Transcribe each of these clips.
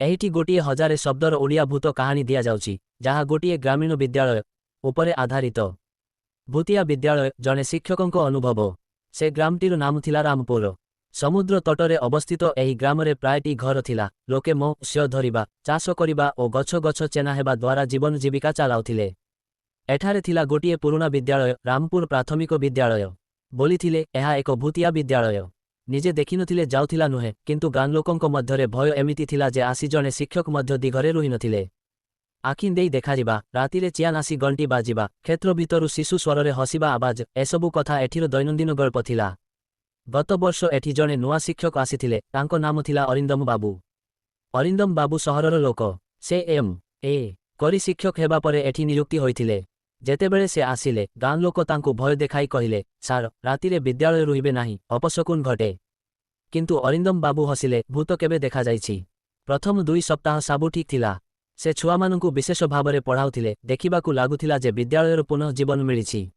ଏଇଠି ଗୋଟିଏ 1000 ଶବ୍ଦର ଓଡ଼ିଆ ଭୂତ କାହାଣୀ ଦିଆଯାଉଛି, ଯାହା ଗୋଟିଏ ଗ୍ରାମୀଣ ବିଦ୍ୟାଳୟ ଉପରେ ଆଧାରିତ। ଭୂତିଆ ବିଦ୍ୟାଳୟ, ଜଣେ ଶିକ୍ଷକଙ୍କ ଅନୁଭବ। ସେ ଗ୍ରାମଟିର ନାମ ଥିଲା ରାମପୁର। ସମୁଦ୍ର ତଟରେ ଅବସ୍ଥିତ ଏହି ଗ୍ରାମରେ ପ୍ରାୟଟି ଘର ଥିଲା। ଲୋକେ ମତ୍ସ୍ୟ ଧରିବା, ଚାଷ କରିବା ଓ ଗଛ ଗଛ ଚେନା ହେବା ଦ୍ୱାରା ଜୀବନ ଜୀବିକା ଚାଲାଉଥିଲେ। ଏଠାରେ ଥିଲା ଗୋଟିଏ ପୁରୁଣା ବିଦ୍ୟାଳୟ, ରାମପୁର ପ୍ରାଥମିକ ବିଦ୍ୟାଳୟ। ବୋଲିଥିଲେ, ଏହା ଏକ ଭୂତିଆ ବିଦ୍ୟାଳୟ। ନିଜେ ଦେଖିନଥିଲେ, ଯାଉଥିଲା ନୁହେଁ, କିନ୍ତୁ ଗାଁ ଲୋକଙ୍କ ମଧ୍ୟରେ ଭୟ ଏମିତି ଥିଲା ଯେ ଆସି ଜଣେ ଶିକ୍ଷକ ମଧ୍ୟ ଦିଘରେ ରହିନଥିଲେ। ଆଖି ଦେଇ ଦେଖାଯିବା, ରାତିରେ ଚିଆଁ ଆସି ଘଣ୍ଟି ବାଜିବା, କ୍ଷେତ୍ର ଭିତରୁ ଶିଶୁ ସ୍ୱରରେ ହସିବା ଆବାଜ, ଏସବୁ କଥା ଏଠିର ଦୈନନ୍ଦିନ ଗଳ୍ପ ଥିଲା। ଗତ ବର୍ଷ ଏଠି ଜଣେ ନୂଆ ଶିକ୍ଷକ ଆସିଥିଲେ। ତାଙ୍କ ନାମ ଥିଲା ଅରିନ୍ଦମ ବାବୁ। ଅରିନ୍ଦମ ବାବୁ ସହରର ଲୋକ। ସେ ଏମ୍.ଏ. କରି ଶିକ୍ଷକ ହେବା ପରେ ଏଠି ନିଯୁକ୍ତି ହୋଇଥିଲେ। ଯେତେବେଳେ ସେ ଆସିଲେ, ଗାଁ ଲୋକ ତାଙ୍କୁ ଭୟ ଦେଖାଇ କହିଲେ, "ସାର, ରାତିରେ ବିଦ୍ୟାଳୟ ରହିବେ ନାହିଁ, ଅପଶକୁନ ଘଟେ।" କିନ୍ତୁ ଅରିନ୍ଦମ ବାବୁ ହସିଲେ, "ଭୂତ କେବେ ଦେଖାଯାଇଛି?" ପ୍ରଥମ 2 ସପ୍ତାହ ସବୁ ଠିକ୍ ଥିଲା। ସେ ଛୁଆମାନଙ୍କୁ ବିଶେଷ ଭାବରେ ପଢ଼ାଉଥିଲେ। ଦେଖିବାକୁ ଲାଗୁଥିଲା ଯେ ବିଦ୍ୟାଳୟର ପୁନଃ ଜୀବନ ମିଳିଛି।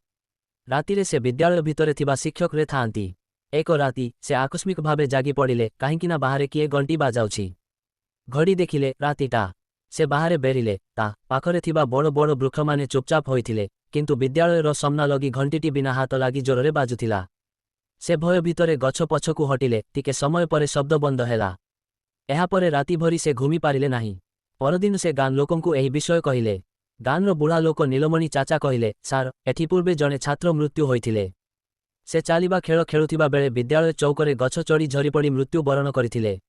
ରାତିରେ ସେ ବିଦ୍ୟାଳୟ ଭିତରେ ଥିବା ଶିକ୍ଷକରେ ଥାଆନ୍ତି। ଏକ ରାତି ସେ ଆକସ୍ମିକ ଭାବେ ଜାଗି ପଡ଼ିଲେ, କାହିଁକିନା ବାହାରେ କିଏ ଘଣ୍ଟି ବାଜାଉଛି। ଘଡ଼ି ଦେଖିଲେ, ରାତିଟା। ସେ ବାହାରେ ବେରିଲେ। ତା ପାଖରେ ଥିବା ବଡ଼ ବଡ଼ ବୃକ୍ଷମାନେ ଚୁପଚାପ ହୋଇଥିଲେ, କିନ୍ତୁ ବିଦ୍ୟାଳୟର ସମ୍ନା ଲଗି ଘଣ୍ଟିଟି ବିନା ହାତ ଲାଗି ଜୋରରେ ବାଜୁଥିଲା। ସେ ଭୟ ଭିତରେ ଗଛ ପଛକୁ ହଟିଲେ। ଟିକେ ସମୟ ପରେ ଶବ୍ଦ ବନ୍ଦ ହେଲା। ଏହାପରେ ରାତି ଭରି ସେ ଘୁମି ପାରିଲେ ନାହିଁ। ପରଦିନ ସେ ଗାଁ ଲୋକଙ୍କୁ ଏହି ବିଷୟ କହିଲେ। ଗାଁର ବୁଢ଼ା ଲୋକ ନୀଲମଣି ଚାଚା କହିଲେ, "ସାର୍, ଏଠି ପୂର୍ବେ ଜଣେ ଛାତ୍ର ମୃତ୍ୟୁ ହୋଇଥିଲେ। ସେ ଚାଲିବା ଖେଳ ଖେଳୁଥିବା ବେଳେ ବିଦ୍ୟାଳୟ ଚୌକରେ ଗଛ ଚଢ଼ି ଝରିପଡ଼ି ମୃତ୍ୟୁ ବରଣ କରିଥିଲେ।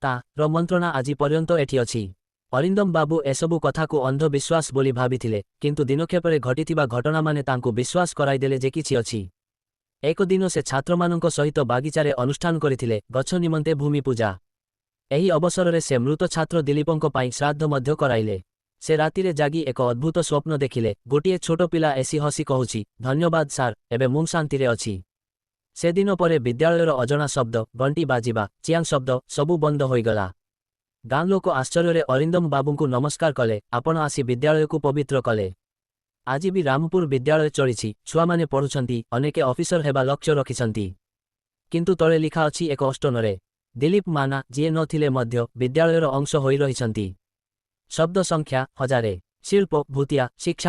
ତା ର ମନ୍ତ୍ରଣା ଆଜି ପର୍ଯ୍ୟନ୍ତ ଏଠି ଅଛି।" ଅରିନ୍ଦମ ବାବୁ ଏସବୁ କଥାକୁ ଅନ୍ଧବିଶ୍ୱାସ ବୋଲି ଭାବିଥିଲେ, କିନ୍ତୁ ଦିନକ୍ଷେପରେ ଘଟିଥିବା ଘଟଣାମାନେ ତାଙ୍କୁ ବିଶ୍ୱାସ କରାଇଦେଲେ ଯେ କିଛି ଅଛି। ଏକ ଦିନ ସେ ଛାତ୍ରମାନଙ୍କ ସହିତ ବାଗିଚାରେ ଅନୁଷ୍ଠାନ କରିଥିଲେ, ଗଛ ନିମନ୍ତେ ଭୂମି ପୂଜା। ଏହି ଅବସରରେ ସେ ମୃତ ଛାତ୍ର ଦିଲୀପଙ୍କ ପାଇଁ ଶ୍ରାଦ୍ଧ ମଧ୍ୟ କରାଇଲେ। ସେ ରାତିରେ ଜାଗି ଏକ ଅଦ୍ଭୁତ ସ୍ୱପ୍ନ ଦେଖିଲେ। ଗୋଟିଏ ଛୋଟ ପିଲା ଏସି ହସି କହୁଛି, "ଧନ୍ୟବାଦ ସାର୍, ଏବେ ମୁଁ ଶାନ୍ତିରେ ଅଛି।" ସେଦିନ ପରେ ବିଦ୍ୟାଳୟର ଅଜଣା ଶବ୍ଦ, ଘଣ୍ଟି ବାଜିବା, ଚିଆଁ ଶବ୍ଦ ସବୁ ବନ୍ଦ ହୋଇଗଲା। ଗାଁ ଲୋକ ଆଶ୍ଚର୍ଯ୍ୟରେ ଅରିନ୍ଦମ ବାବୁଙ୍କୁ ନମସ୍କାର କଲେ, "ଆପଣ ଆସି ବିଦ୍ୟାଳୟକୁ ପବିତ୍ର କଲେ।" ଆଜି ବି ରାମପୁର ବିଦ୍ୟାଳୟ ଚଳିଛି। ଛୁଆମାନେ ପଢୁଛନ୍ତି, ଅନେକେ ଅଫିସର ହେବା ଲକ୍ଷ୍ୟ ରଖିଛନ୍ତି। କିନ୍ତୁ ତଳେ ଲେଖା ଅଛି ଏକ ଅଷ୍ଟନରେ, ଦିଲୀପ ମାନା, ଯିଏ ନଥିଲେ ମଧ୍ୟ ବିଦ୍ୟାଳୟର ଅଂଶ ହୋଇ ରହିଛନ୍ତି। ଶବ୍ଦ ସଂଖ୍ୟା 1000। ଶିଳ୍ପ, ଭୂତିଆ, ଶିକ୍ଷା।